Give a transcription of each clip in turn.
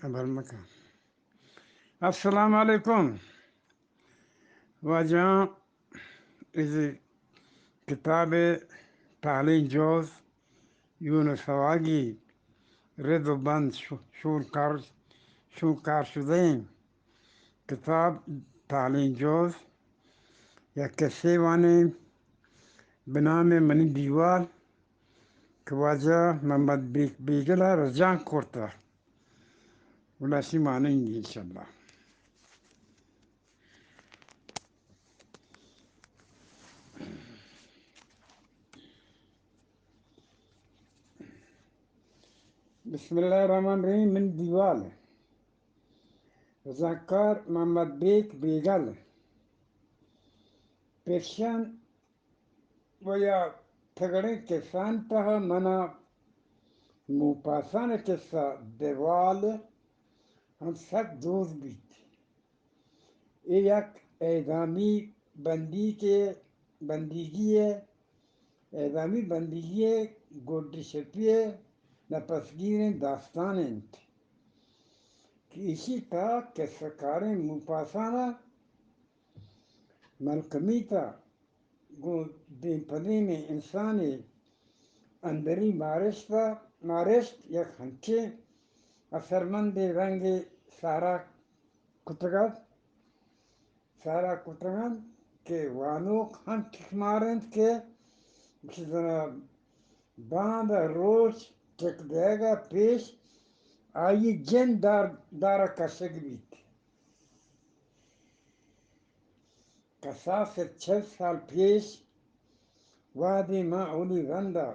ہبر مکن۔ السلام علیکم۔ واجہاں، از کتاب تعلیم جوز، یونس واگی، رد و بند شو-، شور کار، شور کار شدہ ایں۔ کتاب تعلیم جوز، یک کسے وانیں بہ نام منی دیوال کہ واجہ محمد بیک بیگل ء رجانک کرتہ۔ گڑا اشی مانیں انشاءاللہ۔ بسم اللہ الرحمن الرحیم۔ من دیوال، رجانکار محمد بیک بیگل۔ پرشن و یا تگڑیں کسان تہا منا موپاسان کسہ دیوال ہم سک دوست بیت۔ اے یک اعدامی بندیگے، بندیگی ء، اعدامی بندیگی ء گڈ شپی ء نپسگیریں داستان انت کہ ایشی تہا کسہ کاریں موپاسان ء ملکمیت ء گوں دیم پہ دیمیں انسانے اندری مارشت ء، مارشت یک ہنچیں اثرمندیں رنگے سارا کتگ ات، سارا کتگ انت کہ وانوک ہم ٹکمار انت کہ گوشی زنا باند ء روچ ٹک دئیگ ء پیش آئی جند دار، دار ء کشگ بیت۔ کساس ء چل سال پیش وہدے من اولی رند ء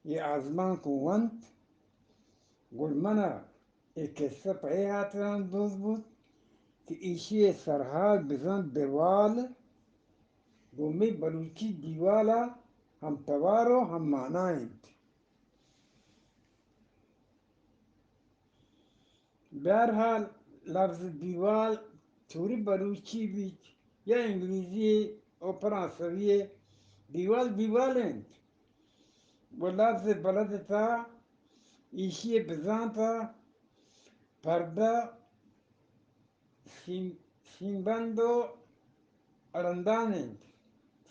اے آزمانک ونت، گڑ من ء اے کسہ پہ اے ہاترا دوست بوت کہ ایشی ء سرحال بزاں دیوال گوں مئے بلوچی دیوال ء ہم توار و ہم مانا انت۔ بہرحال، لفظ دیوال چوری بلوچی بیت یا انگریزی و فرانسوی، دیوال دیوال انت۔ و لفظ بلد تا ایشی بزانتا پردہ سیم-، سیمبند و اڑندان انت۔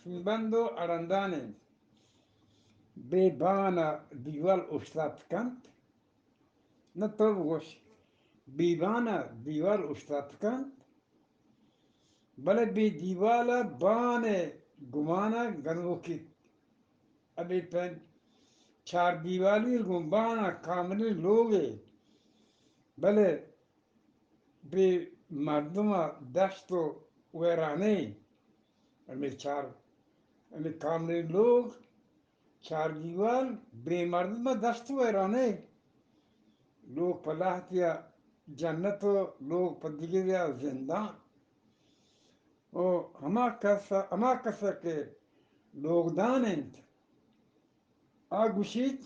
سیمبند و اڑندان انت۔ بے بان دیوال اوشتات کنت۔ نہ تو بگوش، بے بان ء دیوال اوشتات کنت، بلے بے دیوال ء بان ء گمان ء گنوکیت۔ ابے پہ چار دیوالی گوں بان ء کاملیں لوگے، بلے بے مردم ء دشت و ویرانے۔ ہمے چار، ہمے کاملیں لوگ، چار دیوال، بے مردم ء دشت و ویرانے۔ لوگ پہ لہتیا جنت و لوگ پہ دگریا زندان۔ و ہما کس، ہما کس کہ لوگدان انت، آ گوشیت،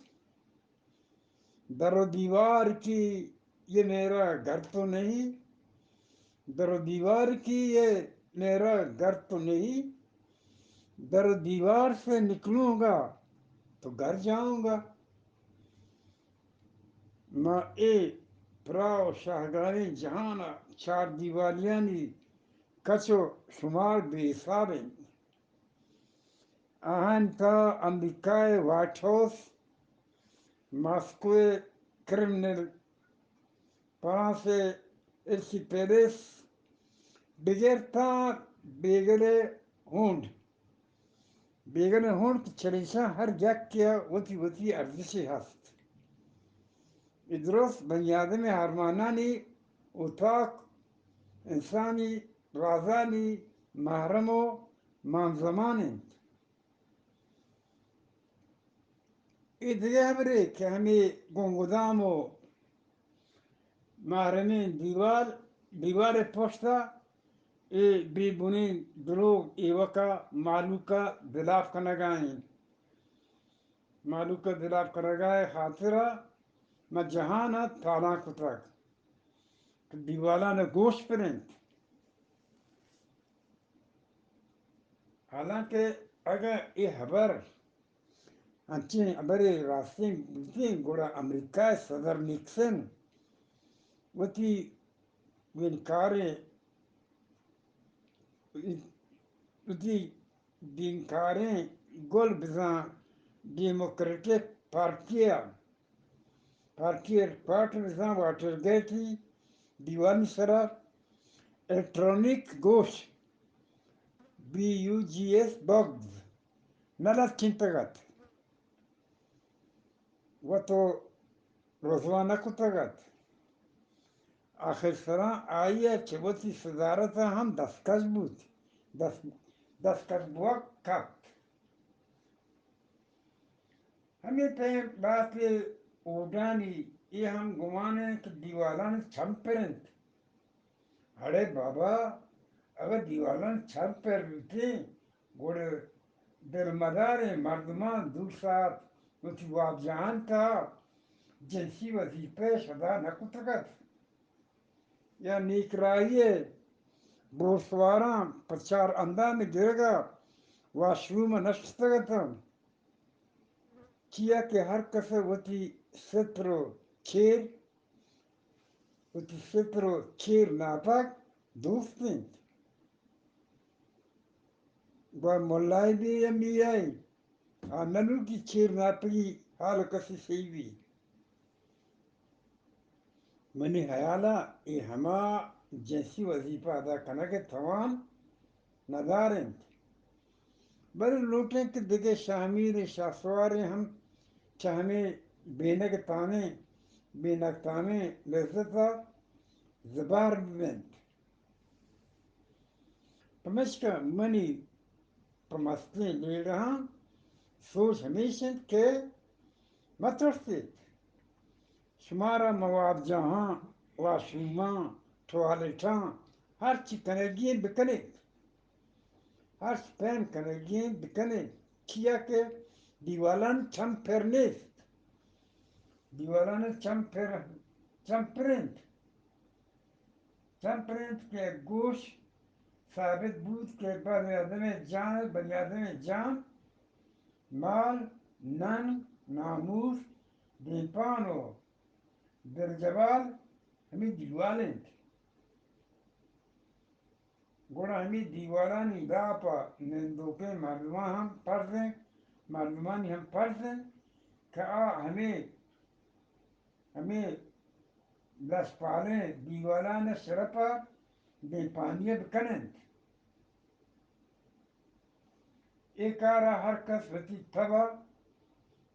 در و دیوار کی یہ میرا گھر تو نہیں، در و دیوار کی یہ میرا گھر تو نہیں، در و دیوار سے نکلوں گا تو گھر جاؤں گا۔ ما اے پراہ و شاہگاریں جہان ء چار دیوالیانی کچ و شمار بے حساب انت۔ آہان تا امریکہ ء وائٹ ہاؤس، ماسکو ء کریملن، فرانس ء ایلچی پیلس، بگر تا بیگل ء ہونڈ۔ بیگل ء ہونڈ کہ چریشاں ہر یکے ء وتی وتی ارزشے ہست۔ اے درست بنی آدم ء ارمانانی اوتاک، انسانی رازانی محرم و مانزمان انت۔ اے دگہ ہبرے کہ ہمے گنگدام و محرمیں دیوال، دیوال ء پشت ء اے بے بنیں دروگ ایوک ء مہلوک ء دلاپ کنگ ء انت۔ مہلوک ء دلاپ کنگ ء ہاتر ء ما جہان ء تالان کتگ کہ دیوالان ء گوش پر انت۔ حالانکہ اگاں اے ہبر انچیں ہبرے راستیں بوتیں، گڑا امریکہ ء صدر نکسن وتی بینکاریں، وتی بینکاریں گل بزاں ڈیموکریٹک پارٹی ءَ، پارٹی ہیڈ کوارٹر بزاں واٹر گیٹ ءِ دیوانی سرا الیکٹرانک گوش، بی یو جی ایس باکس نہ لچینتگ ات۔ وت ءَ رسوا نہ کتگ ات۔ آخر سرا آئی ءَ چہ وتی صدارت ءَ ہم دستکش بوت، دست، دستکش بوگ کپت۔ ہمے پیم باسکیں اوڈانی اے ہم گمان انت کہ دیوالانی چم پر انت۔ اڑے بابا، اگاں دیوالانی چم پر بیتیں، گڑا دلمداریں مردماں دو ساعت وتی وابجاہانی تہا جنسی وظیفہ ادا نہ کتگ ات، یا نیکراہی ءِ بورسواراں پہ چار اندام گرگ ءَ واشروم ءَ نہ شتگ اتاں۔ چیا کہ ہر کس ءَ وتی ستر ءُ چیر، وتی ستر ءُ چیر ناپگ دوست انت۔ گڑا ملائے بی یا میائی، آ نہ لوٹی چیر ناپگی حال کسی سہی بی۔ منی ہیال ءَ اے ہما جنسی وظیفہ ادا کنگ ءِ توان ندار انت، بلے لوٹیں کہ دگہ شاہ میر ءُ شاہ سوارے ہم چہ ہمے بینگ تامیں، بینگ تامیں لذت ءَ زبہر بہ بنت۔ پمیشکا منی پہ مستیں لیڑہاں سوج ہمیش انت کہ مہ ترسیت، شمارا مواد جاہاں، واشروماں، ٹوائلٹاں، ہرچی کنگی انت بکنیت، ہرچ پیم کنگی انت بکنیت، چیا کہ دیوالان چم پر نیست، دیوالان چم پر، چم پر انت۔ چم پر انت کہ گوش ثابت بوت کہ بنی آدم ءِ جان، بنی آدم ءِ جان، مال، ننگ، ناموس، دیمپان ءُ دلجبال ہمے دیوال انت۔ گڑا ہمے دیوالانی داپ ءَ نندوکیں مردماں ہم فرض انت، مردمانی ہم فرض انت کہ آ ہمے ہمے لسپالیں دیوالان ءِ شرپ ءَ دیمپانی ءَ بکن انت۔ اے کار ءَ ہر کس وتی تب ءَ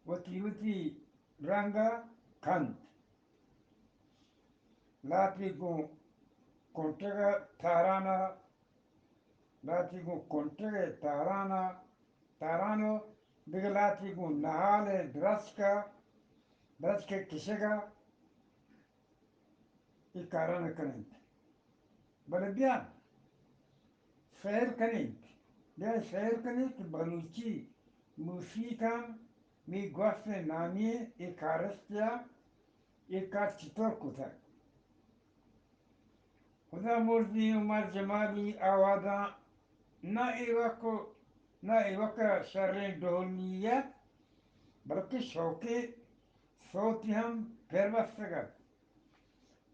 وتی وتی رنگ ءَ کنت۔ لاتی گوں کنٹگ ءِ تاران ءَ، لاتی گوں کنٹگ ءِ تاران ءَ، تاران ءُ دگہ لاتی گوں نہال ءِ درچک ءَ، درچک ءِ کشگ ءَ اے کاراں کن انت۔ بلے بیا سیر کنیں، بیا سیر کنیں کہ بلوچی موسیقان می گوستیں نامی اے کارست ءَ اے کار چطور کتگ؟ خدا مردیں عمر جمالی آواداں نہ ایوک ءُ نہ ایوک ءَ شریں ڈہلی ات، بلکہ شوقیں سوتی ہم پر بستگ ات۔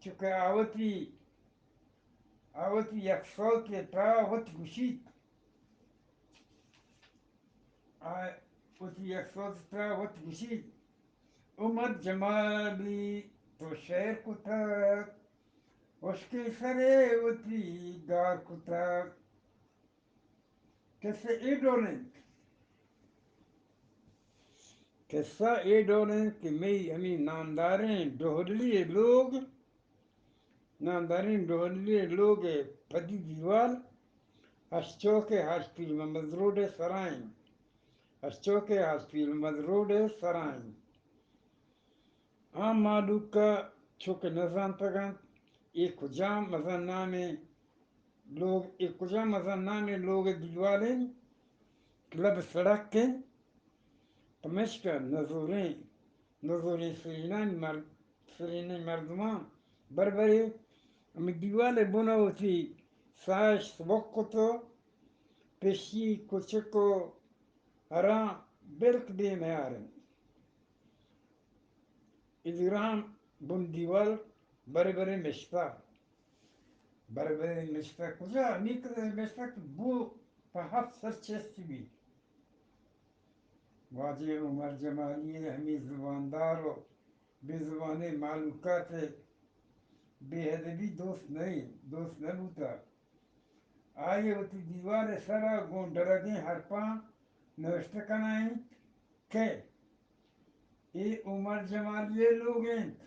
چونکہ آ وتی، آ وتی یک سوتے ءِ تہا وت گوشیت، آ وتی یک سوتے ءِ تہا وت گوشیت، عمر جمالی تو شعر کتگ، ہشکیں سرے وتی گار کتگ۔ کسہ اے ڈول انت۔ کسہ اے ڈول انت کہ مئی ہمے نامداریں ڈہلی ءِ لوگ، نامداریں ڈہلی ءِ لوگ ءِ پدی دیوال ہشت چوک ءِ حاج پیر محمد روڈ ءِ سرا انت۔ ہشت چوک ءِ حاج پیر محمد روڈ ءِ سرا انت۔ آ مہلوک ءَ چو کہ نہ زانتگ انت، اے کجام مزن نامیں لوگ، اے کجام مزن نامیں لوگ ءِ دیوال انت، لب سڑک انت، پمیشکا نزوریں، نزوریں سرینانی مر-، سرینیں مردماں بربرے ہمے دیوال ءِ بن ءَ وتی ساہ اش سبک کت ءُ پشی کچک ءُ ہراں بلک بے میار انت۔ اے دگراں بن دیوال برے برے مشتہ، برے برے مشتہ، کجا ہمے قدر مشتہ کہ بو پہ ہفت سر چست بیت۔ واجہ عمر جمالی ءِ ہمے زباندار و بے زبانیں مہلوکات ءِ بے ادبی دوست نہ، دوست نہ بوتہ۔ آئی ءَ وتی دیوال ءِ سرا گوں ڈرگیں حرپاں نوشتہ کنائینت کہ اے عمر جمالی ءِ لوگ انت،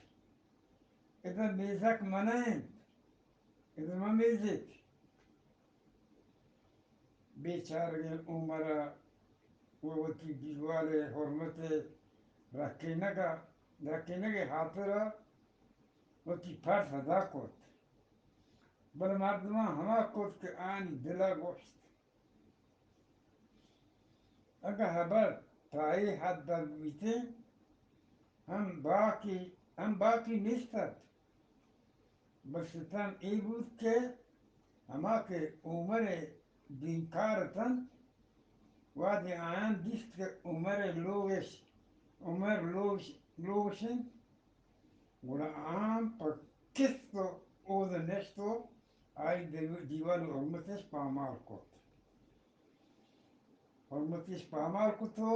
ادا میزک منع انت، ادا مہ میزیت۔ بیچارگیں عمر ءَ و وتی دیوال ءِ حرمت ءِ رکینگ ءَ، رکینگ ءِ ہاترا وتی فرض ادا کت، بلے مردماں ہما کت کہ آیانی دل ءَ گوشت۔ اگاں ہبر تا اے حد ءَ بیتیں، ہم باقی، ہم باقی نیست ات۔ بس ستم اے بوت کہ ہما کہ عمر ءِ دیمکار اتنت، وہدے آیان دیست کہ عمر ءِ لوگش، عمر لوگش، لوگش انت، گڑا آہاں پہ کست و اود نشت و آئی دیو-، دیوال و حرمتش پامال کت۔ حرمتش پامال کت و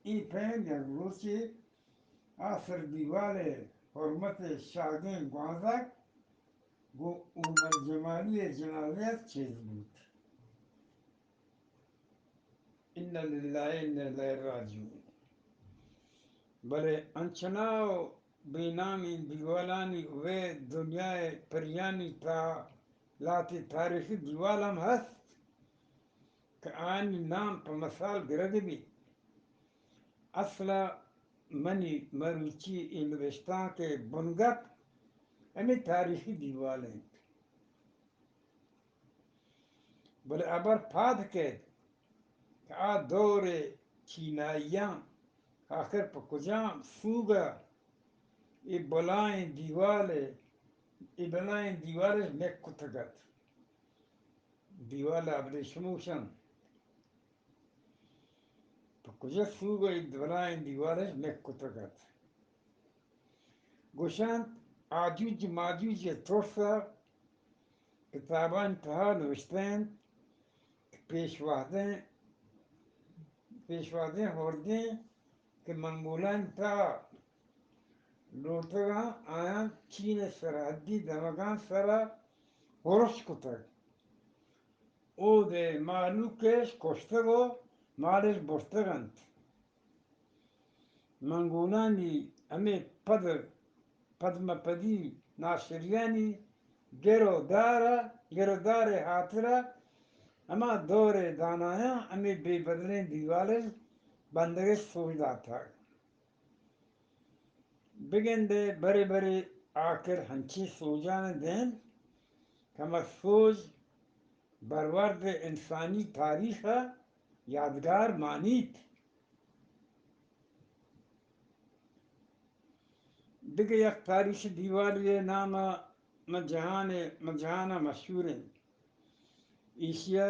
اے پیم یک روچے آ سر دیوال ءِ حرمت ءِ شاگیں گوانزگ گوں عمر جمالی ءِ جنازہ ءَ چست بوت۔ انا للہ و انا الیہ راجعون۔ بلے انچنا و بے نامیں دیوالانی وے دنیا ءِ پریانی تہا لہتے تاریخی دیوال ہم ہست کہ آیانی نام پہ مثال گرگ بیت۔ اصل ءَ منی مروچی اے نبشتانک ءِ بنگپ ہمے تاریخی دیوال انت۔ بلے ہبر پاد کیت کہ آ دور ءِ چینائیاں آخر پہ کجام سوگ ءَ اے بلائیں دیوال ءَ، اے بلائیں دیوالش مک کتگ ات۔ دیوال ابریشموش انت۔ پہ کجا سوگ ءَ اے بلائیں دیوالش مک کتگ ات؟ گوشنت، آجوج ماجوج ءِ ترس ءَ کتابانی تہا نوشتہ انت کہ پیش وہدیں، پیش وہدیں ہردیں کہ منگولانی تہا لوٹگاں، آیاں چین ءِ سرحدی دمگاں سرا ہرش کتگ۔ اود ءِ مہلوکش کشتگ و مالش برتگ انت۔ منگولانی ہمے پد، پدمہ پدی ناشریانی گر و دار ءَ، گر و دار ءِ ہاترا ہما دور ءِ دانایاں ہمے بے بدلیں دیوالش بندگش سوج داتگ۔ بگندئے برے برے آکر ہنچیں سوجان دینت کہ ہما سوج برورد انسانی تاریخ ءَ یادگار مانیت۔ دگہ یک تاریخی دیوالے ءِ نام ءَ ماں جہان ءَ، ماں جہان ءَ مشہور انت۔ ایشی ءَ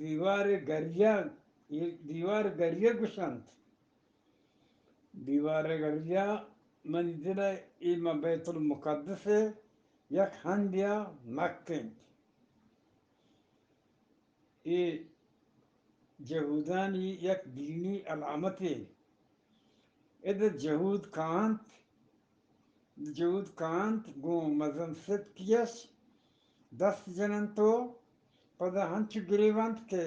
دیوار گریہ، دیوار گریہ گوشنت۔ دیوار گریہ منی دل ءَ اے ماں بیت المقدس ءِ یک ہندے ءَ مک انت۔ اے جہودانی یک دینی علامتے۔ ادا جہود کاینت، جہود کاینت گوں مزن ستکی اش دست جننت و پدا ہنچو گریونت کہ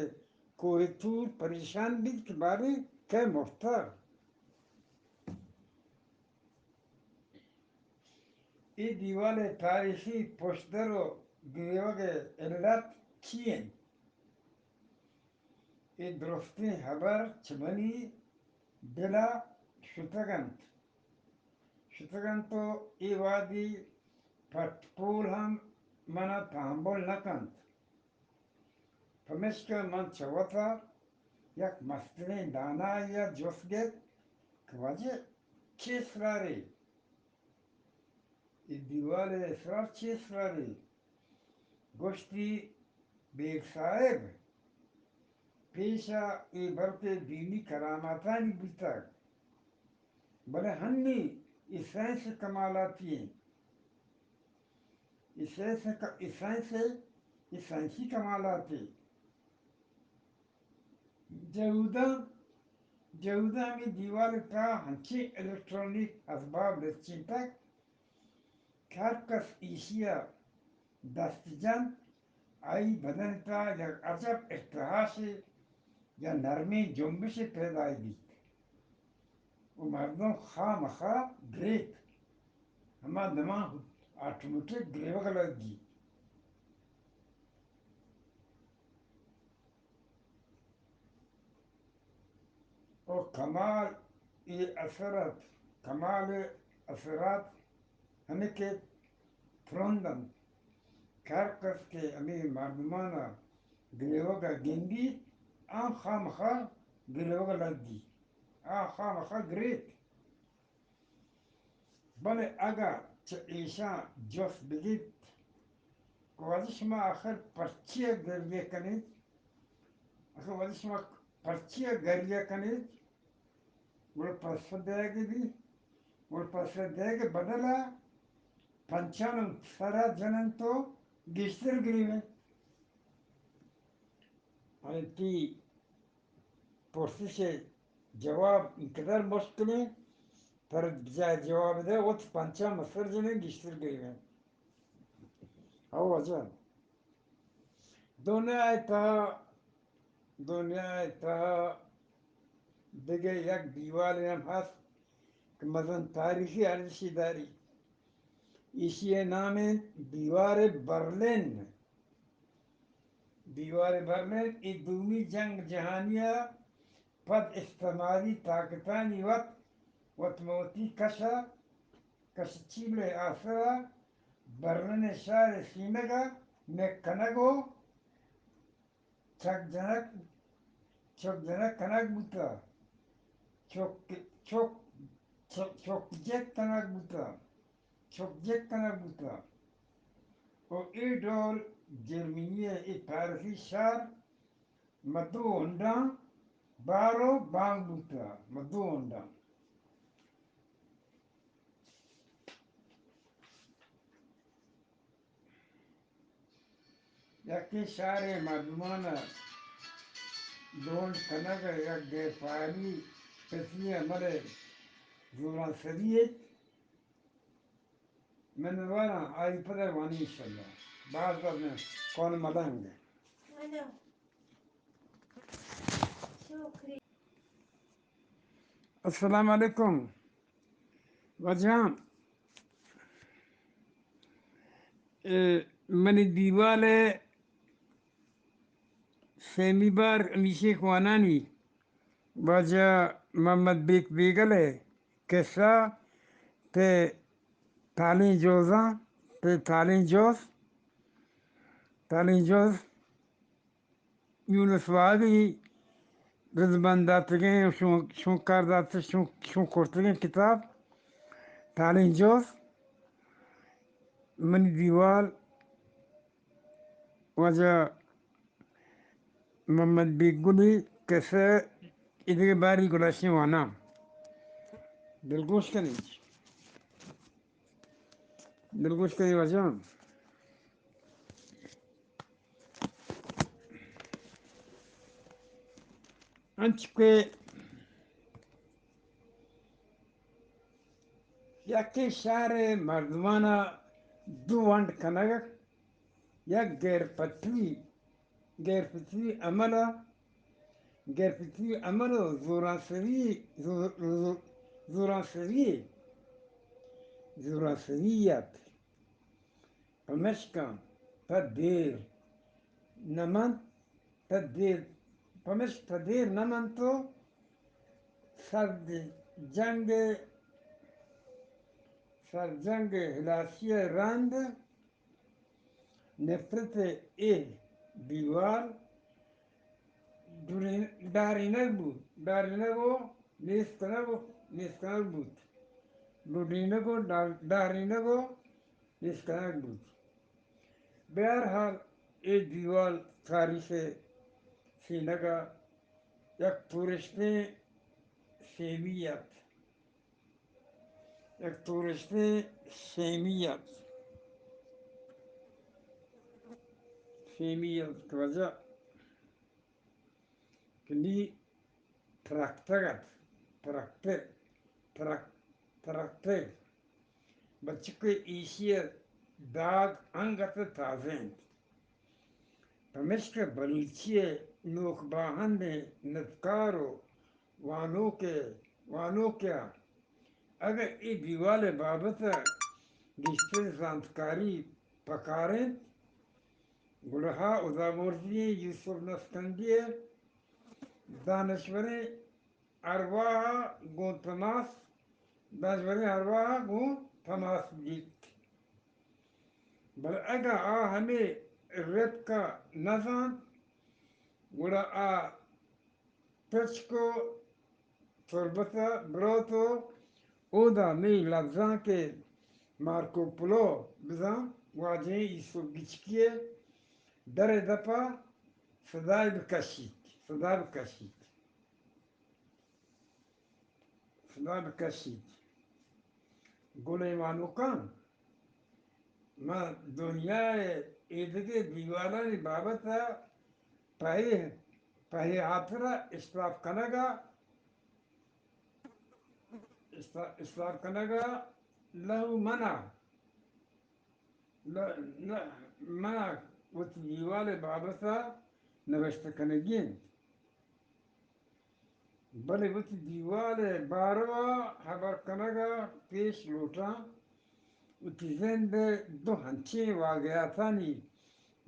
کوہ طور پریشان بیت کہ باریں کئے مرتہ۔ اے دیوال ءِ تاریخی پشدر و گریوگ ءِ علت چی انت؟ اے درستیں ہبر چہ منی دل ءَ شتگ انت، شتگ انت و اے وہدی پٹ پول ہم من ءَ تحمل نہ کنت۔ پمیشکا من چہ وت ءَ یک مستریں دانائے ءَ جست گپت کہ واجہ چے اسرارے؟ اے دیوال ءِ اسرار چے اسرارے؟ گوشتی، بیگ صاحب، پیش ءَ اے بلکیں دینی کراماتانی بوتگ، بلے ہنی اے سائنس ءِ کمالاتی انت۔ اے سائنس ءِ ک-، اے سائنس ءِ، اے سائنسی کمالاتے۔ جہوداں، جہوداں ہمے دیوال ءِ تہا انچیں الیکٹرانک ازباب رچینتگ کہ ہر کس ایشی ءَ دست جنت، آئی بدن ءِ تہا یک عجب ارتعاشے یا نرمیں جنبشے پیدا بیت و مردم خامخا گریت، ہما دمان آٹومیٹک گریوگ لگیت۔ و کمال ءِ اثر ات، کمال ءِ اثرات ہمے کہ ترند انت کہ ہر کس کہ ہمے مردمان ءَ گریوگ ءَ گندیت، آ خامخا گریوگ ءَ لگیت، آ خامخا گریت۔ بلے اگاں چہ ایشاں جست بگیت کہ واجہ شما آخر پرچیا گریہ کنیت؟ آخر واجہ شما پرچیا گریہ کنیت؟ گڑا پسہ دئیگ بیت، گڑا پسہ دئیگ ءِ بدل ءَ پنچان سر ءَ جننت و گیشتر گریوینت۔ انتی پرسش ءِ جواب انقدر مشکل انت، پر بجائے جواب دے وت پنچاں مسر جنیں گیشتر گریویں۔ او واجہ، دنیا ءِ تہا، دنیا ءِ تہا دگہ یک دیوالے ہم ہست کہ مزن تاریخی ارزشی داری۔ ایشی ءِ نام انت دیوار برلن۔ دیوار برلن اے دومی جنگ جہانی ءَ پد استعماری طاقتانی وت، وت مہ وتی کش ءَ، کش چیل ءِ آسر ءَ برلن ءِ شہر ءِ سینگ ءَ نک کنگ و چک جنک، چک جنک کنگ بوتہ، چک، چک، چک، چک جت کنگ بوتہ، چک جت کنگ بوتہ۔ و اے ڈول جرمنی ءِ اے تاریخی شہر مہ دو ہنڈاں بار و بانگ بوتہ، مہ دو ہنڈاں۔ یکیں شہرے مردمان ءَ دونڈ کنگ ءَ یک غیر فعالی قسمی عمل ءِ زورانسری ایت۔ منتواراں، آئی پدا وانی انشاءاللہ۔ باز باز من کون ملنگ۔ السلام علیکم۔ واجہاں، اے منی دیوال ءِ سیمی بار ہمیشی وانانی واجہ محمد بیک بیگل ءِ قصہ پہ تالیں جوزاں، پہ تالیں جوز، تالیں جوز یونس وہابی رزبند داتگیں، شون، شون کار دات، شون، شون کرتگیں کتاب تالیں جوز، منی دیوال، واجہ محمد بیگلی قصہ، ایدگہ باری گلاشیں واناں۔ دلگوش کنیں۔ دلگوش کنیں واجہ۔ انچ کہ یکیں شہر ءِ مردمان ءَ دو ونڈ کنگ، یک غیر فطری، غیر فطری عمل ءَ، غیر فطری عمل و زورانسری، زو-، زو-، زورانسری، زورانسری ات۔ پمشکا پہ دیر نہ منت، پہ دیر، پمشک پہ دیر نہ منت و سرد جنگ، سرد جنگ ہلاسی ءِ رند نفرت ءِ اے دیوال ڈرین-، ڈارینگ بوت، ڈارینگ و نیست کنگ و نیست کنگ بوت۔ ڈڈینگ و ڈا-، ڈارینگ و نیست کنگ بوت۔ بہرحال، اے دیوال تاریخ ءِ سینگ ءَ یک تورشتیں سیمی ات۔ یک تورشتیں سیمی ات۔ فیمی ات کہ وجہ کہ نی ترکتگ ات، ترکتگ، ترک-، ترکتگ، بلچکہ ایشی ءِ داد انگت تازہ انت۔ پمیشکہ بلوچی ءِ نوک باہندیں ندکار و وانوک ءِ، وانوک ءَ اگاں اے دیوال ءِ بابت ءَ گیشتر زانتکاری پکار انت، گڑا ہدابرزی ئیں یوسف نسکندی ءِ دانشوریں ارواہ ءَ گوں تماس، دانشوریں ارواہ ءَ گوں تماس بیت۔ بلے اگاں آ ہمے رپک ءَ نہ زانت، گڑا آ تچک ءُ تربت ءَ بروت ءُ اودا مئے لبزانک ءِ مارکوپولو بزاں واجہیں یوسف گچکی ءِ در ءِ دپ ءَ سدائے بکشیت، سدا بکشیت، سدا بکشیت۔ گلیں وانوکاں، من دنیا ءِ ایدگہ دیوالانی بابت ءَ پہ اے، پہ اے ہاترا اشتاپ کنگ ءَ، اشتا-، اشتاپ کنگ ءَ لہو من ءَ، ل-، ل-، من ءَ وتی دیوال ءِ بابت ءَ نبشتہ کنگی انت۔ بلے وتی دیوال ءِ باروا ہبر کنگ ءَ پیش لوٹاں، وتی زند ءِ دو انچیں واقعاتانی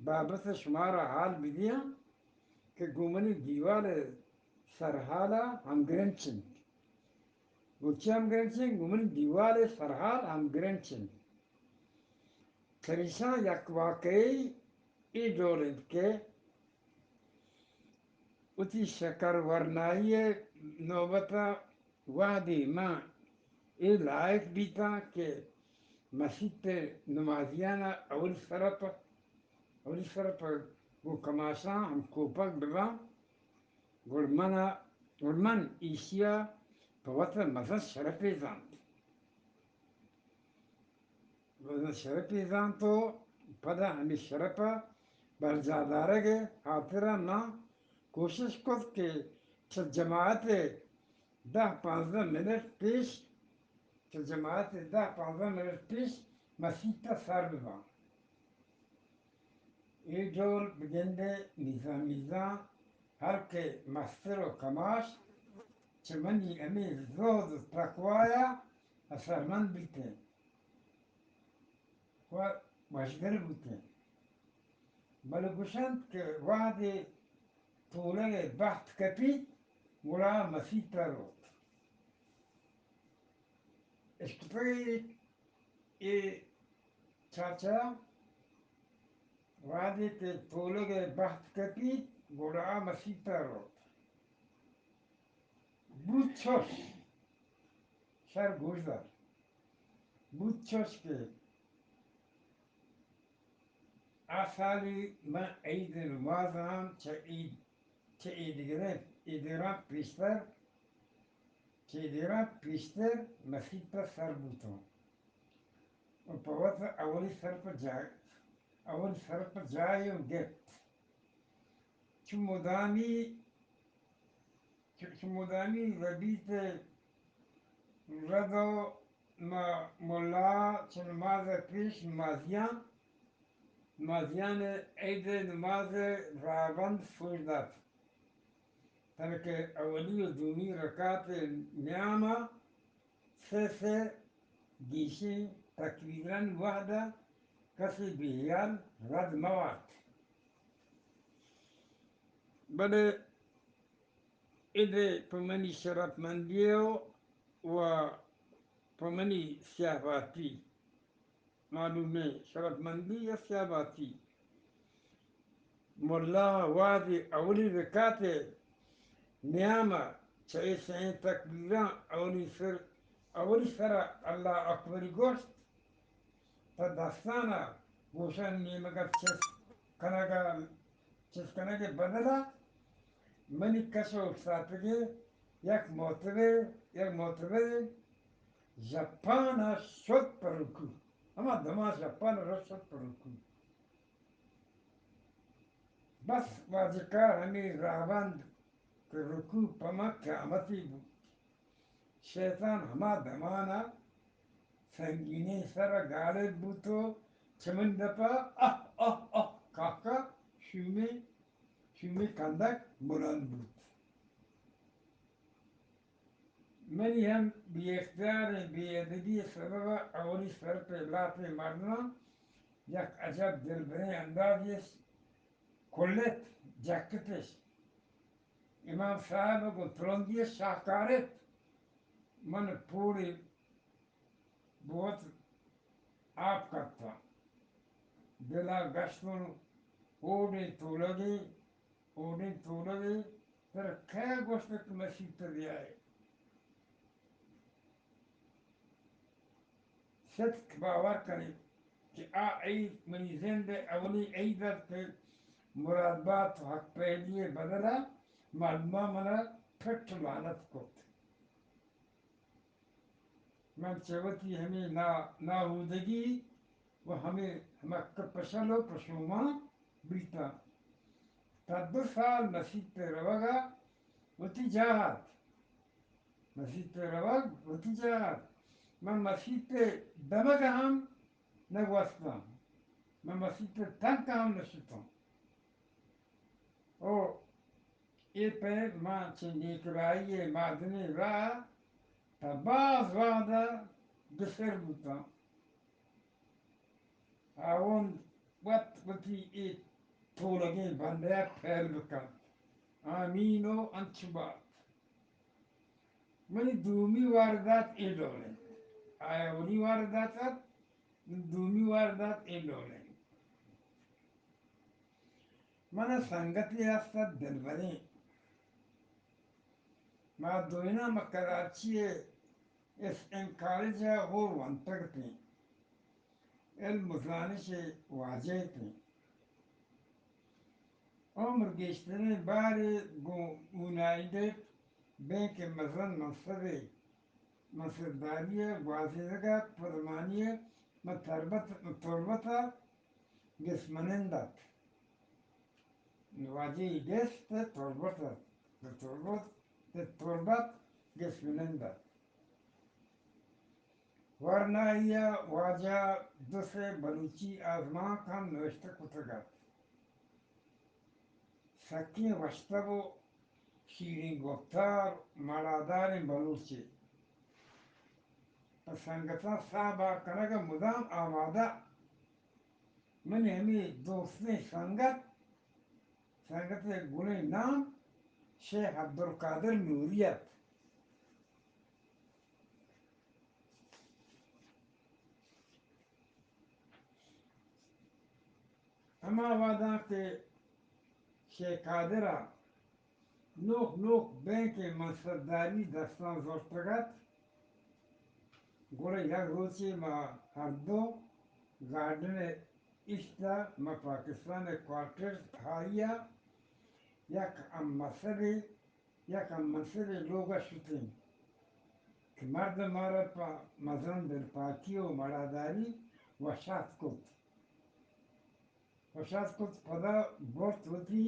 بابت ءَ شمارا حال بدیاں کہ گوں منی دیوال ءِ سرحال ءَ ہمگرنچ انت۔ گوں چی ہمگرنچ انت؟ گوں منی دیوال ءِ سرحال ہمگرنچ انت۔ پریشاں یک واقعی اے ڈول انت کہ وتی شکر ورنائی ءِ نوبت ءَ وہدے من اے لائق بیتاں کہ مسیت ءِ نمازیان ءَ اولی سرپ، اولی سرپ گوں کماشاں ہم کوپگ بباں، گڑ من ءَ، گڑ من ایشی ءَ پہ وت ءَ مزن شرپے زانت۔ مزن شرپے زانت ءُ پدا ہمے شرپ ءِ برجاہ دارگ ءِ ہاترا من کوشش کت کہ چہ جماعت ءِ دہ پانزدہ منٹ پیش، چہ جماعت ءِ دہ پانزدہ منٹ پیش مسیت ءَ سر بباں۔ اے ڈول بگندئے میزان میزان ہر کہ مستر ءُ کماش چہ منی ہمے زہد ءُ تقوی ءَ اثرمند بیت انت ءُ وشدل بوت انت۔ بلے گوش انت کہ وہدے تولگ ءِ بہت کپیت، گڑا مسیت ءَ روت۔ اشکتگ اے چاچا، وہدے کہ تولگ ءِ بہت کپیت، گڑا مسیت ءَ روت۔ بوت چش، شر گوش دار، بوت چش کہ آ سالی من عید ءِ نماز ءَ ہم چہ عید، چہ ایدگریں، ایدگراں پیشتر، چہ ایدگراں پیشتر مسیت ءَ سر بوتاں ءُ پہ وت اولی سر پہ جاہ، اولی سر پہ جاہ ءَ گپت۔ چو مدامی، چو، چو مدامی ربیت رد ءَ ما ملا چہ نماز ءَ پیش نمازیاں، نمازیان ءَ عید ءِ نماز ءِ راہبند سوج دات، تنکہ اولی ءُ دومی رکعت ءِ نیام ءَ سہ سہ گیشیں تکبیرانی وہد ءَ کسے بے ہیال رد مہ وارت۔ بلے اد ءَ پہ منی شرپمندی ءُ پہ منی سیاہ باتی، معلومیں شرپمندی یا سیاہ باتی، ملا وہدے اولی رکعت ءِ نیام ءَ چہ اے سئیں تکبیراں اولی سر، اولی سر ءَ اللہ اکبری گوشت، پہ دستان ءَ گوشانی نیمگ ءَ چست کنگ ءَ، چست کنگ ءِ بدل ءَ منی کش ءَ اوشتاتگیں یک معتبر، یک معتبرے ژپان ءَ شت پہ رکوع۔ ہما دمان ژپان ءَ رست شت پہ رکوع۔ بس واجکار ہمے راہبند کہ رکوع پہ من قیامتی بوت۔ شیطان ہما دمان ءَ سنگینیں سر ءَ گالب بوت ءُ چہ منی دپ ءَ اہ اہ اہ کاکہ شومیں، شومیں کندگ بلند بوت۔ منی ہم بے اختیاریں بے ادبی ءِ سبب ءَ اولی سرپ ءِ لاپیں مردماں یک عجب دلبریں اندازے کلت، جکتش۔ امام صاحب ءَ گوں ترندی ءَ شاہ کارت۔ من پوڑے بوت آپ کپتاں۔ دل ءَ گشتوں، اوڈیں تولگے، اوڈیں تولگے، ترا کئے گوشت کہ مسیت ءَ بیائے؟ ستک باور کنیت کہ آ عید منی زند ءِ اولی عید ات کہ مراد بات ءُ حق پہلی ءِ بدل ءَ مردماں من ءَ پٹ ءُ لعنت کت۔ من چہ وتی ہمے نا-، ناہودگی ءُ ہمے ہمک پشل ءُ پشومان بیتاں۔ تا دو سال مسیت ءَ روگ ءَ وتی جاہ ات۔ مسیت ءَ روگ وتی جاہ ات۔ من مسیت ءِ دمگ ءَ ہم نہ گوستاں۔ من مسیت ءِ تنک ءَ ہم نہ شتاں۔ او اے پیم ما چہ نیکراہی ءِ مادنیں راہ ءَ تا باز وہد ءَ بسر بوتاں۔ ہاوند وت وتی اے تولگیں بندے ءَ پہل بکنت۔ آمین ءُ انچو بات۔ منی دومی واردات اے ڈول انت۔ آ اولی واردات ات، منی دومی واردات اے ڈول انت۔ من ءَ سنگتے ہست ات دلبریں۔ ما دوئیناں ماں کراچی ءِ ایس این کالج ءَ ہور ونتگ اتیں۔ علم ءُ زانش ءِ واجہ اتیں۔ عمر گیشتریں بارے گوں یونائیٹڈ بینک ءِ مزن منصبے، منصبداری ءَ گوازینگ ءَ پدمانی ءَ من تربت، من تربت ءَ گس منند ات۔ واجہ ءِ گس تہ تربت ات، تہ تربت، تہ تربت گس منند ات۔ ورنائی ءَ واجہ ءَ دو سے بلوچی آزمانک ہم نوشتہ کتگ ات۔ سکیں وشتب ءُ شیریں گپتار، مڑاداریں بلوچے۔ پہ سنگتاں ساہ بار کنگ ءَ مدام آمادہ۔ منی ہمے دوستیں سنگت، سنگت ءِ گلیں نام شیخ عبدالقادر نوری ات۔ ہما وہداں کہ شیخ قادر ءَ نوک نوک بینک ءِ منصبداری دستاں زرتگ ات، گڑا یک روچے ما ہر دو گارڈن ءِ اشت ءَ ماں پاکستان ءِ کوارٹرز ہائی ءَ یک ہم منصبے، یک ہم منصبے لوگ ءَ شتیں کہ مردم مارا پہ مزن دلپاکی ءُ مڑاداری وش آتک کت۔ وش آتک کت، پدا برت وتی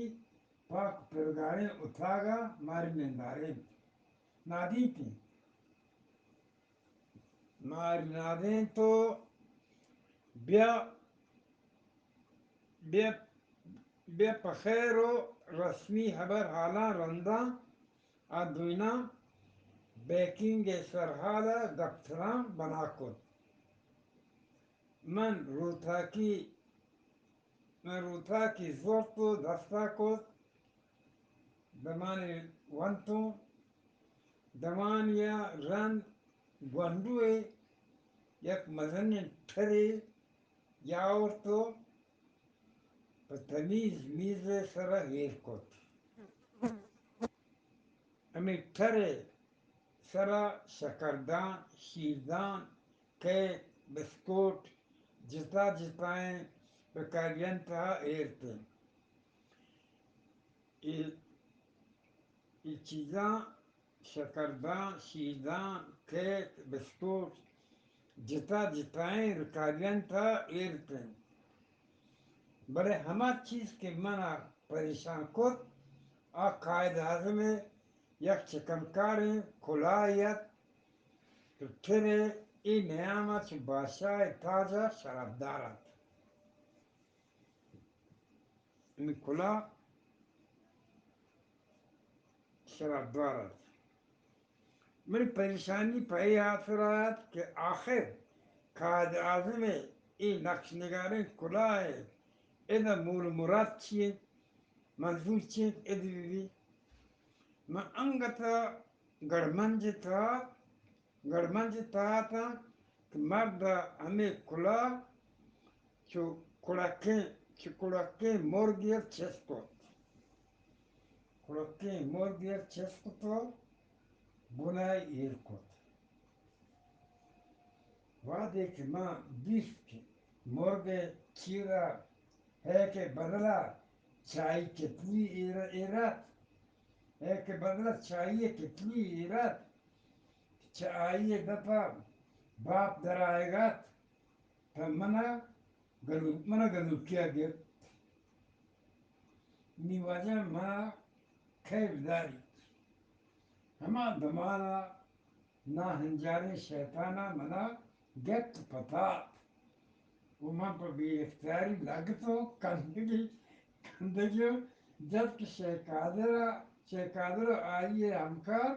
پاک پرگاریں اتاگ ءَ ماری نندارینت۔ نادینت انت۔ ماری نادینت ءُ بیا، بیا، بیا پہ خیر ءُ رسمی ہبر حالاں رنداں آ دوئیناں بیکنگ ءِ سرحال ءَ گپ تران بنا کت۔ من روتاکی، من روتاکی زرت ءُ دست ءَ کت، دمانے ونتوں، دمانی ءَ رند گونڈوے یک مزنیں ٹرے جاورت ءُ پہ تمیز میز ءِ سر ءَ ایر کت۔ ہمے ٹر ءِ سر ءَ شکردان، شیردان، کیک، بسکوٹ، جتا جتائیں رکاریاں تہا ایر اتیں۔ اے، اے چیزاں، شکردان، شیردان، کیک، بسکوٹ، جتا جتائیں رکاریاں تہا ایر اتیں۔ بلے ہما چیز کہ من ءَ پریشان کت، آ قائد اعظم ءِ یک چکنکاریں کلاہے ات کہ پھر ءَ اے نیام ءَ چہ بادشاہ ءِ تاج ءَ شرفدار ات۔ ہمے کلاہ شرفدار ات۔ منی پریشانی پہ اے ہاترا ات کہ آخر قائد اعظم ءِ اے نقش نگاریں کلاہ ءِ ادا مول مراد چی انت؟ منظور چی انت؟ ادا بہ بی۔ من انگت گڑمنج ءِ تہا، گڑمنج ءِ تہا اتاں کہ مرد ءَ ہمے کلاہ چو کڑکیں، چو کڑکیں مرگے ءَ چست کت۔ کڑکیں مرگے ءَ چست کت ءُ بن ءَ ایر کت۔ وہدے کہ من دیست کہ مرگ ءِ چیر ءَ ہیک ءِ بدل ءَ چائی کتلی ایر، ایر ات، ہیک ءِ بدل ءَ چائی ءِ کتلی ایر ات، چہ آئی ءِ دپ ءَ باپ در آیگ ءَ ات، پہ من ءَ گنوک، من ءَ گنوکی ءَ گپت۔ نی واجہ من ءَ کئے بداریت؟ ہما دمان ءَ ناہنجاریں شیطان ءَ من ءَ گپت پتات ءُ من پہ بے اختیاری لگتوں کندگی، کندگی ءَ جت کہ شیخ قادر ءَ، شیخ قادر ءُ آئی ءِ ہمکار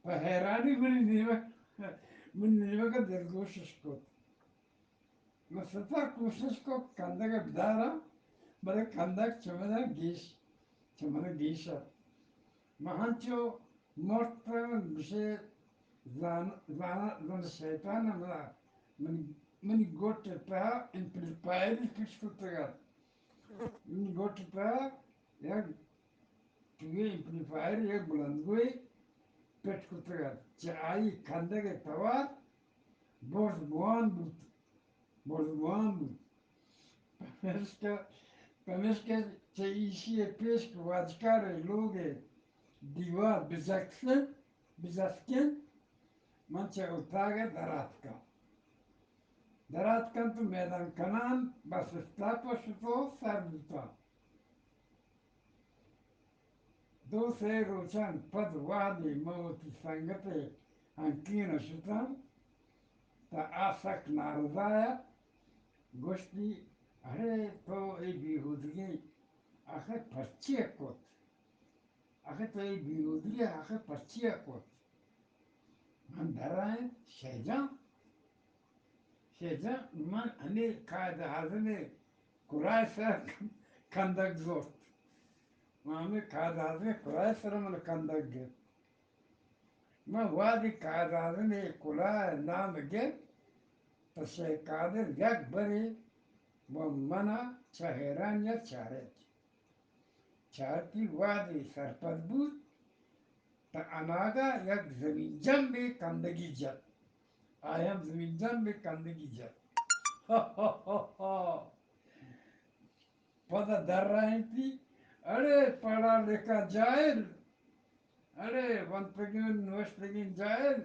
پہ حیرانی منی نیمگ، منی نیمگ ءَ دلگوش اش کت۔ من ستا کوشش کت کندگ ءَ بداراں، بلے کندگ چہ من ءَ گیش، چہ من ءَ گیش ات۔ من ہنچو مرتاں، گوشے زان، زان، زان شیطان ءَ من ءَ، من، منی گٹ ءِ تہا ایمپلیفائرے فٹ کتگ ات۔ منی گٹ ءِ تہا یک ٹوئیں ایمپلیفائر، یک بلندگوئے فٹ کتگ ات۔ چہ آئی کندگ ءِ توار برز بوان بوت، برز بوان بوت۔ پمیشکا، پمیشکا چہ ایشی ءَ پیش کہ واجکار ءِ لوگ ءِ دیوار بجکسن، بجسکن، من چہ اتاگ ءَ در آتکاں۔ در آتکاں تو میدان کنان بس اسٹاپ ءَ شت ءُ سر بوتاں۔ دو سے روچان پد وہدے من وتی سنگت ءِ ہنکین ءَ شتاں، تہ آ سک نارضا ات، گوشتی، اڑے تو اے بیہودگی آخر پرچے کت؟ آخر تو اے بیہودگی آخر پرچے کت؟ من درائینت، شیجان، شیجان، من ہمے قائد اعظم ءِ کلاہ ءِ سر کندگ زرت۔ من ہمے قائد اعظم ءِ کلاہ ءِ سر من کندگ گپت۔ من وہدے قائد اعظم ءِ کلاہ ءِ نام گپت، پہ شیخ قادر یک برے و من ءَ چہ حیرانی ءَ چارت۔ چارتی وہدے سرپد بوت، تہ اناگہ یک زمین جمبے کندگی جت۔ آئی ہم زمین جمبے کندگی جت۔ پدا درائینتی، اڑے پڑھا لکھا جاہل، اڑے ونتگیں نوشتگیں جاہل،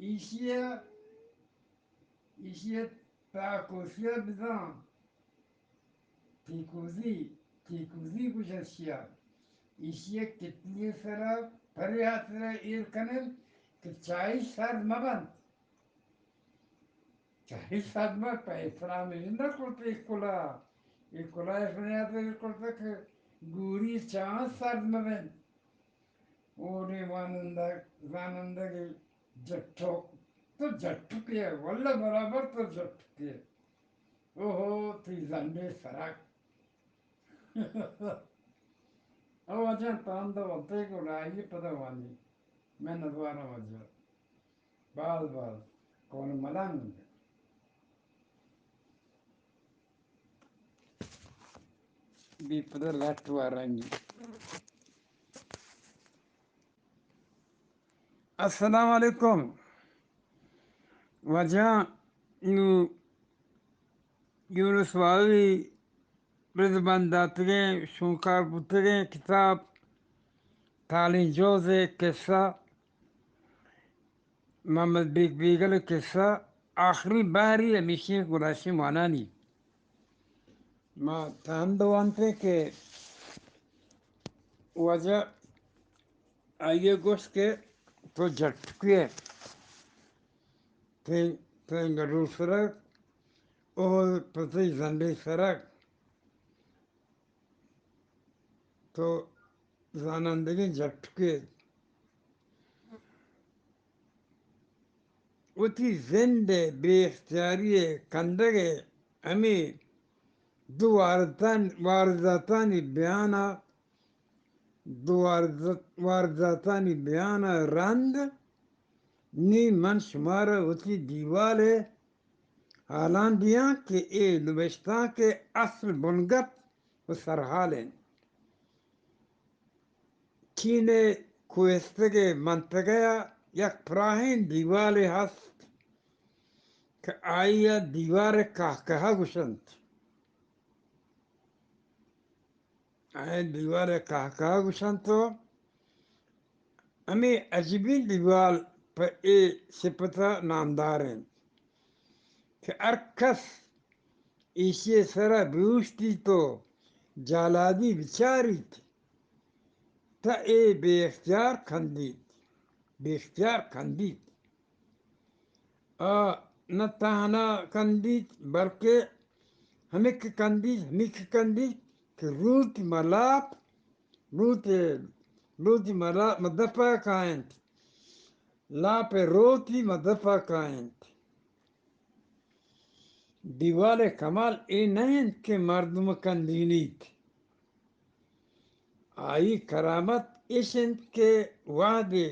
ایشی ءَ، ایشی ءَ تاکوسی ءَ بزاں۔ تیکوزی، تیکوزی گوش ایشی ءَ۔ ایشی ءَ کتنی سرا پرے ہاترا ایر کنن کہ چائی سر مبنت۔ چائی سر مبنت، پہ اسلام ایر نہ کرت اے کلاہ۔ اے کلاہ اس بنیاد ایر کرت کہ گوری چاں سر مبنت۔ اوڑے وانندگ، زانندگ جٹک، تو جٹکے ئے، واللہ برابر تو جٹکے ئے۔ اوہو، تئی زنڈے سرک۔ او واجہ تاند ونتے گڑا آئی پدا وانی۔ من نزوارا واجہ۔ باز باز۔ کون ملنگ۔ بی پدا لٹ وارانی۔ السلام علیکم۔ واجہ نو یونس والی رضبند داتگیں شونکار بوتگیں کتاب تالیں جوز ءِ قصہ، محمد بیگ بیگل ءِ قصہ، آخری بہری ہمیشی گلاشیں وانانی۔ ما تاند وانتے کہ واجہ آئی ءَ گوشت کہ تو جٹکے ئے، تئی، تئی گڈو سرا او پہ تئی زنڈے سرا تو زانندگیں جٹکے ئے۔ وتی زند ءِ بے اختیاری ءِ کندگ ءِ ہمے دو وارداتان-، وارداتانی بیان ءَ، دو واردات-، وارداتانی بیان ءَ رند نی من شمارا وتی دیوال ءِ حالاں دیاں کہ اے نبشتانک ءِ اصل بنگپ و سرحال انت۔ چین ءِ کوہستگیں منطقہ ءَ یک پراہیں دیوالے ہست کہ آئی ءَ دیوال ءِ کہکہہ گوشنت۔ آئی ءَ دیوال ءِ کہکہہ گوشنت و ہمے عجبیں دیوال پہ اے سپت ءَ نامدار انت کہ ہر کس ایشی ءِ سرا بوشتیت و جالادی بچاریت، تہ اے بے اختیار کندیت، بے اختیار کندیت۔ آ نہ تہنا کندیت، بلکہ ہمک کندیت، ہمک کندیت کہ روت ملاپ، روت، روت ملاپ مدپا کائنت۔ لاپ ءِ روتی مدپا کائنت۔ دیوال ءِ کمال اے نہ انت کہ مردم کندینیت۔ آئی کرامت اش انت کہ وہدے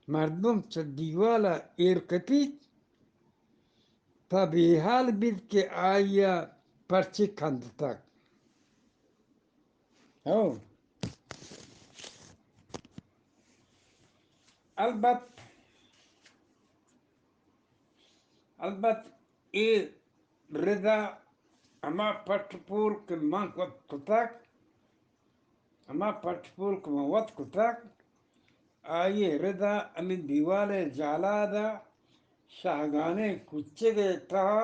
مردم چہ دیوال ءَ ایر کپیت، تہ بے حال بیت کہ آئی ءَ پرچے کندتگ۔ ہو۔ البت، البت اے ردا ہما پٹ پول کہ من وت کتگ، ہما پٹ پول کہ من وت کتگ، آئی ءِ ردا ہمے دیوال ءِ جالادا شاہگانیں کوچگ ءِ تہا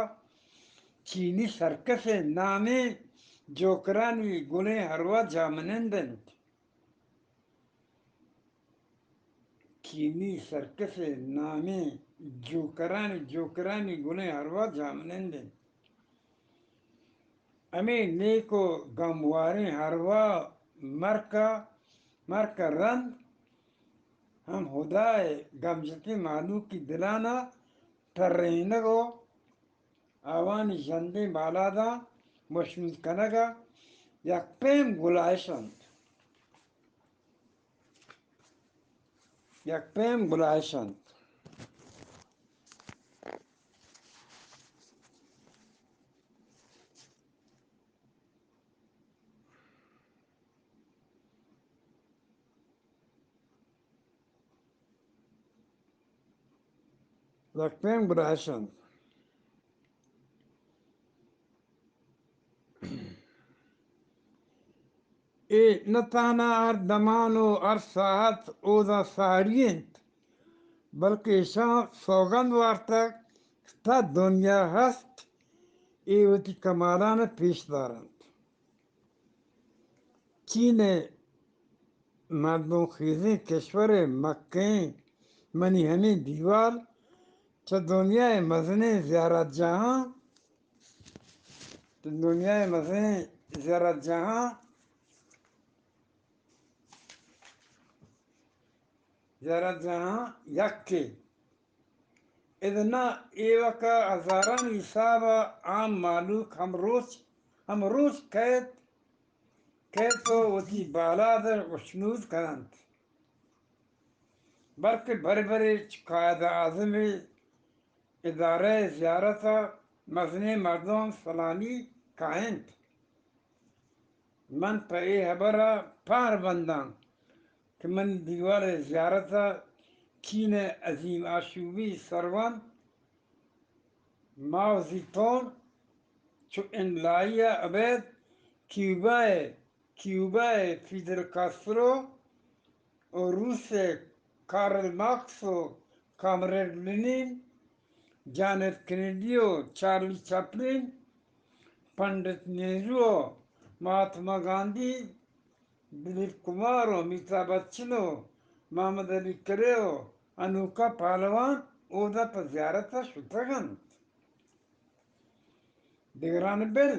چینی سرکس ءِ نامیں جوکرانی گلیں ہروا جاہمنند انت۔ چینی سرکس ءِ نامیں جوکرانی، جوکرانی گلیں ہروا جاہمنند انت۔ ہمے نیک و گمواریں ہروا مرکا، مرکا رند ہم ہدا ءِ گمجتیں مہلوکی دلانا ترینگ و آوانی ژندیں بالاداں وشنود کنگ ءَ یک پیم گلائش انت۔ یک پیم گلائش انت۔ یک پیم گلائش انت۔ اے نہ تہنا ہر دمان و ہر ساعت اودا ساری انت، بلکہ ایشاں سوگند وارتگ کہ تا دنیا ہست، اے وتی کمالان پیش دارنت۔ چین ءِ مردم خیزیں کشور ءِ مکہیں منی ہمے دیوال چہ دنیا ءِ مزنیں زیارت جاہاں، چہ دنیا ءِ مزنیں زیارت جاہاں، زیارت جاہاں یکے۔ اذ نہ ایوک ءَ ہزارانی حساب ءَ عام مہلوک ہم روچ، ہم روچ کئیت، کئیت و وتی بالاد ءَ وشنود کننت۔ بلکہ برے برے چہ قائد اعظم ءِ ادارہ ءِ زیارت ءَ مزنیں مردم سلامی کاینت۔ من پہ اے ہبر ءَ پہر بنداں کہ منی دیوال ءِ زیارت ءَ چین ءِ عظیم آشوبی سرونت ماو زی تونگ چو املائی ءَ ابید کیوبا ءِ، کیوبا ءِ فیدل کاسترو و روس ءِ کارل مارکس و کامریڈ لینین، جان ایف کینیڈی و چارلی چپلین، پنڈت نہرو و مہاتما گاندھی، دلیپ کمار و امیتابھ بچن و محمد علی کھڑے و انوکھا پہلوان اودا پہ زیارت ءَ شتگ انت۔ دگران بل،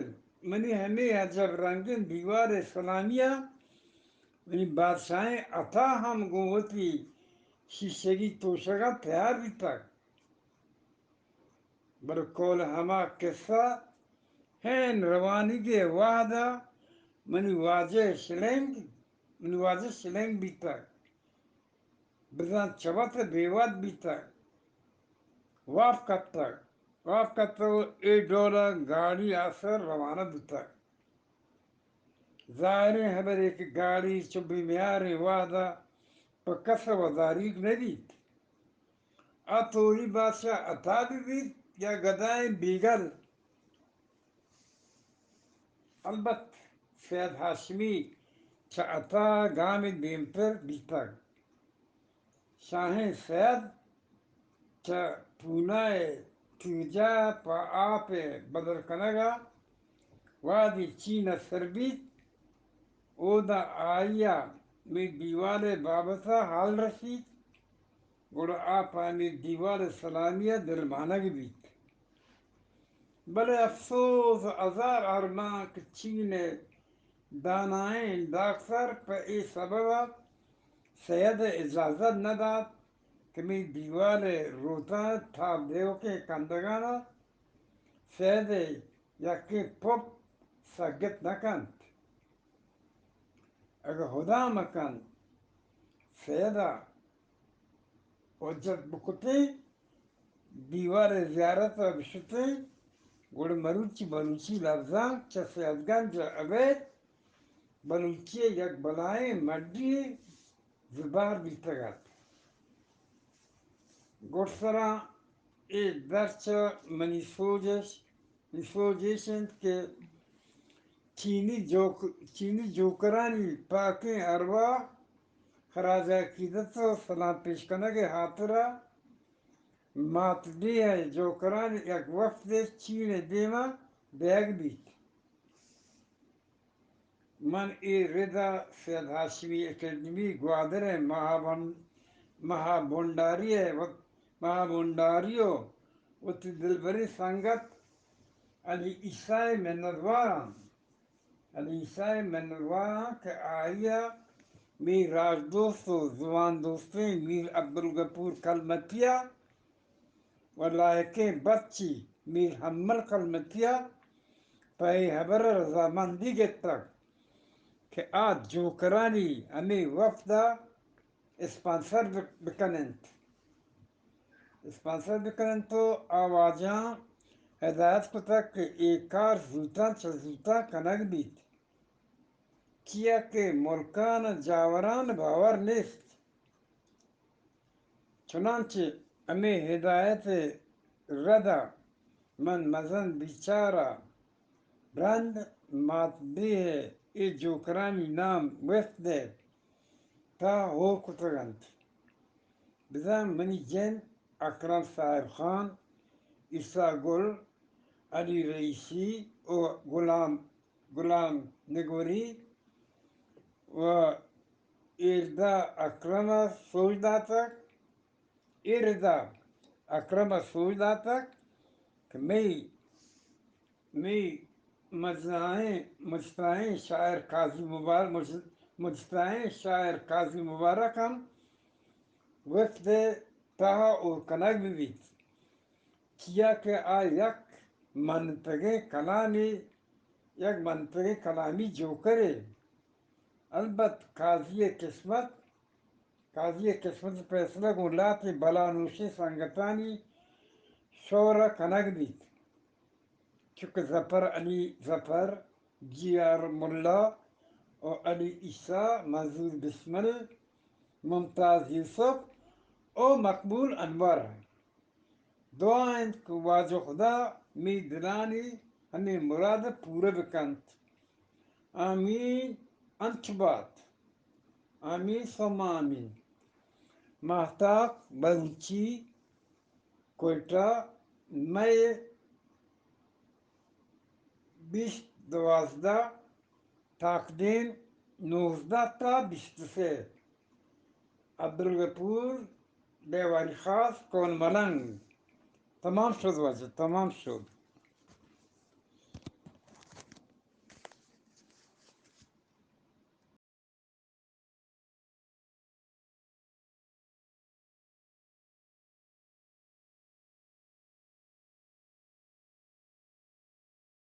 منی ہمے عجب رنگیں دیوال ءِ سلامی ءَ منی بادشاہیں عطا ہم گوں وتی شیشگی توشگ ءَ تیار بیتگ۔ بلے کول ہما کسہ ہین روانیگ ءِ وہد ءَ منی واجہ شلنگ، منی واجہ شلنگ بیتگ۔ بزاں چہ وت بے وت بیتگ، واب کپتگ، واب کپتگ و اے ڈول ءَ گاڑی آسر روانہ بوتگ۔ ظاہریں ہبرے کہ گاڑی چو بے میاریں وہد ءَ پہ کس ءَ وداریگ نہ بیت۔ آ توری بادشاہ عطا بہ بیت یا گدائیں بیگل۔ البت سید ہاشمی چہ عطا گامے دیمتر بیتگ۔ شاہیں سید چہ پونا ءِ تیرجاہ ءَ پہ آپ ءِ بدل کنگ ءَ وہدے چین ءَ سر بیت، اودا آئی ءَ مئے دیوال ءِ بابت ءَ حال رسیت، گڑا آ پہ ہمے دیوال ءِ سلامی ءَ دلمانگ بیت۔ بلے افسوس، ہزار ارمان کہ چین ءِ دانائیں ڈاکتر پہ اے سبب ءَ سید ءَ اجازت نہ دات کہ مئے دیوال ءِ روتاں تاب دیوکیں کندگان ءَ سید ءِ یکیں پپ سگت نہ کنت۔ اگاں ہدا مہ کنت، سید ءَ حجت بکتیں، دیوال ءِ زیارت ءَ بشتیں، گڑا مروچی بلوچی لبزانک چہ سیدگنج ءَ ابید بلوچی ءِ یک بلاہیں مڈی یے زبہر بیتگ ات۔ گڈسراں اے درچ ءَ منی سوج اش، منی سوج ایش انت کہ چینی جوک-، چینی جوکرانی پاکیں ارواہ خراج عقیدت ءُ سلام پیش کنگ ءِ ہاترا مات ڈیھ ءِ جوکرانی یک وفدے چین ءِ دیم ءَ بیگ بیت۔ من اے رد ءَ سید ہاشمی اکیڈمی گوادر ءِ مہابن-، مہابنڈاری ءِ وت-، مہابنڈاری ءُ وتی دلبریں سنگت علی عیسیٰ ءِ منتوار آں۔ علی عیسیٰ ءِ منتوار آں کہ آئی ءَ میر راجدوست ءُ زبان دوستیں میر عبدالغفور کلمتی ءَ ءُ لائقیں بچی میر حمل کلمتی ءَ پہ اے ہبر ءَ رضامندی گپتگ کہ آ جوکرانی ہمے وفد ءَ اسپانسر بہ-، بکن انت۔ اسپانسر بکن انت ءُ آ واجہاں ہدایت کتگ کہ اے کار زوتاں چہ زوتاں کنگ بیت، چیا کہ ملکان ءُ جاوران باور نیست۔ چنانچہ ہمے ہدایت ءِ رد ءَ من مزن بیچار ءَ رند مات ڈیھ ءِ اے جوکرانی نام وفد ءِ تہا ہور کتگ انت۔ بزاں منی جند اکرم صاحب خان، عیسیٰ گل، علی رئیسی ءُ غلام، غلام نگوری ءُ ایردا اکرم ءَ سوج داتگ، ایردا اکرم ءَ سوج داتگ کہ مئی، مئی مجنائیں، مجتائیں شاعر قاضی مبار-، مج-، مجتائیں شاعر قاضی مبارک ہم وفد ءِ تہا ہور کنگ بہ بیت، چیا کہ آ یک منتگیں کلامی، یک منتگیں کلامی جوکرے۔ البت قاضی ءِ قسمت، قاضی ءِ قسمت ءِ فیصلہ گوں لہتیں بلانوشیں سنگتانی شور ءَ کنگ بیت۔ چو کہ ظفر علی ظفر، جی آر ملا ءُ علی عیسیٰ، منظور بسمل، ممتاز یوسف ءُ مقبول انور۔ دعا انت کہ واجہ خدا مئے دلانی ہمے مراد ءَ پورہ بکنت۔ آمین انت بات۔ آمین ثم آمین۔ ماہتاک بلوچی، کوئٹہ، مئی بیست دوازدہ، تاکدیم، نوزدہ تا بیست و سہ۔ عبدالغفور، دیوانی خاص، کون ملنگ۔ تمام شد واجہ، تمام شد۔